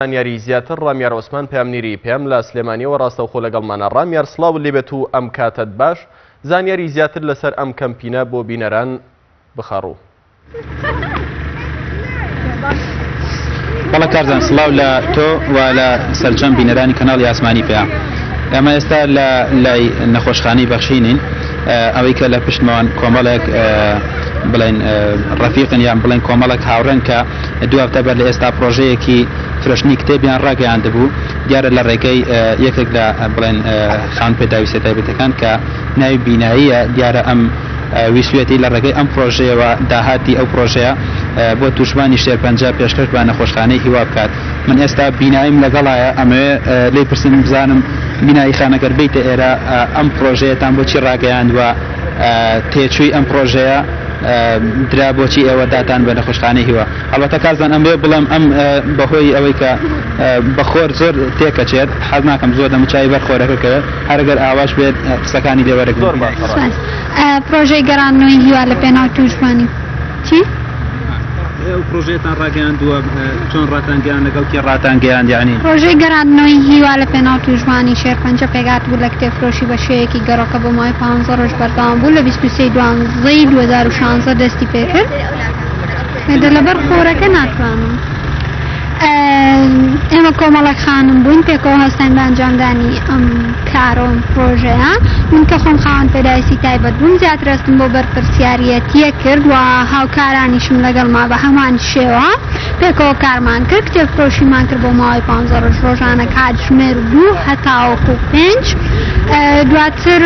زانیاری زیاتر ڕامیار عوسمان پەیامنیری پەیام لە سلێمانیەوە ڕاستەوخۆ لەگەڵمانە ڕامیار سڵاوت لێبێت و ئەم کاتەت باش زانیاری زیاتر لەسەر ئەم کەمپینە بۆ بینەران بخەڕوو. بەڵێ کارزان سڵاو لە تۆ و لە سەرجەم بینەرانی کەناڵی ئاسمانی پەیام ئێمە ئێستا لە لای نەخۆشخانەی بەخشینین ئەوەی کە لە پشتمەوان کۆمەڵێک بڵێن ڕەفیقن یان بڵێن کۆمەڵێک هاوڕێن کە دوو هەفتە بەر لە ئێستا پڕۆژەیەکی فرۆشتنی کتێبیان ڕاگەیاندبوو، دیارە لە ڕێگەی یەکێک لە بڵێن خاوەن پێداویستیە تایبەتەکان کە ناوی بیناییە، دیارە ئەم ویستویەتی لە ڕێگەی ئەم پڕۆژەیەوە داهاتی ئەو پڕۆژەیە بۆ تووشبوانی شێرپەنجە پێشکەش بە نەخۆشخانەی هیوا بکات. من ئێستا بیناییم لەگەڵایە ئەمەوێ لێی پرسم بزانم بینایی خان ئەگەر بێیتە ئێرە ئەم پڕۆژەیەتان بۆچی ڕاگەیاند و تێچووی ئەم پڕۆژەیە درا بۆچی ئێوە داتان بە نەخۆشخانەی هیوا هەڵبەتە کارزان ئەمەوێ بڵێم ئەم بەهۆی ئەوەی کە بە خۆر زۆر تێکەچێت حەز ناکەم زۆر دەموچاوی بەر خۆرەکە کەوێت هەر گەر ئاواش بێت قسەکانی لێ وەرەگرم. زۆر باشە. سوپاس. پرۆژەی گەڕاندنەوەی هیوا لە پێناو تووشبوانی چی؟ ئەو پرۆژەیەتان ڕاگەیاندووە چۆن ڕاتان گەیاند لەگەڵ کێ ڕاتان گەیاند یانی؟ پرۆژەی گەڕاندنەوەی هیوا لە پێناو تووشبوانی شێرپەنجە پێکهاتبوو لە کتێبفرۆشی بە شێوەیەکی گەڕۆکە بۆ ماوەی پانزە ڕۆژ بەردەوام بوو لە 23 دوانزەی 2016 دەستی پێکرد دە لەبەر خۆرەکە ناتوانم ئێمە کۆمەڵێک خانم بووین پێکەوە هەستاین بە ئەنجامدانی ئەم کارە و ئەم پرۆژەیە من کە خۆم خاوەن پێداویستی تایبەت بووم زیاتر هەستم بۆ بەرپرسیاریەتیە کرد و هاوکارانیشم لەگەڵما بە هەمان شێوە پێکەوە کارمان کرد کتێب فرۆشیمان کرد بۆ ماوەی پانزە ڕۆژ ڕۆژانە کاتژمێر دوو هەتاوەکو پێنج دواتر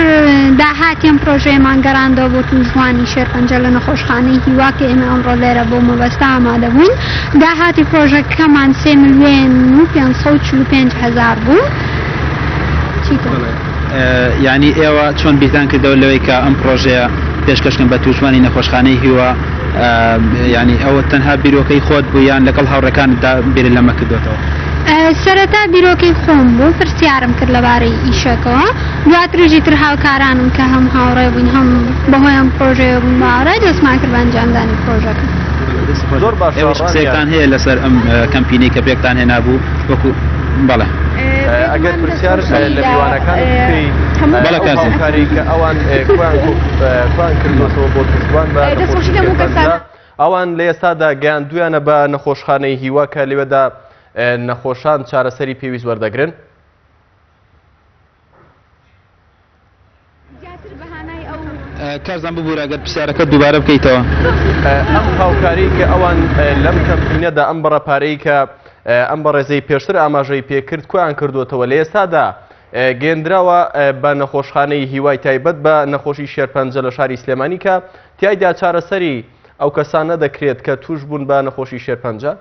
داهاتی ئەم پرۆژەیەمان گەڕاندەوە بۆ تووشبووانی شێرپەنجە لە نەخۆشخانەی هیوا کە ئێمە ئەمڕۆ لێرە بۆ مەبەستە ئامادە بووین داهاتی پرۆژەکەمان سێ ملیۆن و 545 هەزار بوو. چیتر؟ یانی ئێوە چۆن بیرتان کردەوە لەوەی کە ئەم پرۆژەیە پێشکەش کەن بە تووشبووانی نەخۆشخانەی هیوا یانی ئەوە تەنها بیرۆکەی خۆت بوو یان لەگەڵ هاوڕێکانتدا بیرت لەمە کردۆتەوە؟ سەرەتا بیرۆکەی خۆم بوو پرسیارم کرد لەبارەی ئیشەکەوە دواتریش ئیتر هاوکارانم کە هەم هاوڕێ بووین هەم بەهۆی ئەم پرۆژەیەوە بووین بە هاوڕێ دەستمان کرد بە ئەنجامدانی پرۆژەکە. زۆر باشە ئێوەش ڕانیە. قسەیەکتان هەیە لەسەر ئەم کەمپینەی کە پێکتان هێنابوو وەکو بەڵێ. ئەگەر پرسیار لە میوانەکان بکەی بەڵێ ئەو کازم. هاوکاری کە ئەوان کۆیان کۆیان کردووەتەوە بۆ تووشبووان بە نەخۆشی شێرپەنجە ئەوان لە ئێستادا گەیاندوویانە بە نەخۆشخانەی هیوا کە لەوێدا نەخۆشان چارەسەری پێویست وەردەگرن. کارزان ببورە گەر پرسیارەکەت دووبارە بکەیتەوە. ئەم هاوکاری کە ئەوان لەم کەمپینەدا ئەم بڕە پارەی کە ئەم بەڕێزەی پێشتر ئاماژەی پێکرد کۆیان کردووەتەوە لە ئێستادا گەندراوە بە نەخۆشخانەی هیوای تایبەت بە نەخۆشی شێرپەنجە لە شاری سلێمانی کە تیایدا چارەسەری ئەو کەسانە دەکرێت کە توش بوون بە نەخۆشی شێرپەنجە.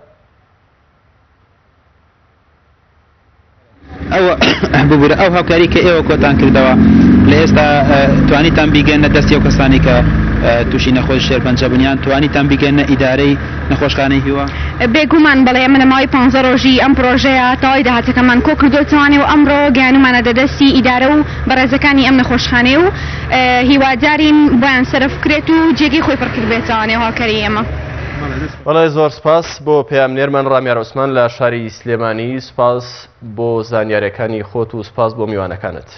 ئەو ببورە ئەو هاوکاری کە ئێوە کۆتان کردەوە لە ئێستا توانیتان بیگەنە دەستی ئەو کەسانی کە تووشی نەخۆش شێرپەنجە بوون یان توانیتان بیگەنە ئیدارەی نەخۆشخانەی هیوا؟ بێگومان بەڵێ ئێمە لە ماوەی پانزە ڕۆژی ئەم پڕۆژەیە تەواوی داهاتەکەمان کۆ کردۆتەوانێ و ئەمڕۆ گەیانومانە دە دەستی ئیدارە و بەڕێزەکانی ئەم نەخۆشخانەیە و هیوادارین بۆیان سەرف بکرێت و جێگەی خۆی پڕ کردبێتەوانێ هاوکاری ئێمە. بەڵێ زۆر سپاس بۆ پەیامنێرمان ڕامیار عوسمان لە شاری سلێمانی سپاس بۆ زانیارەکانی خۆت و سپاس بۆ میوانەکانت.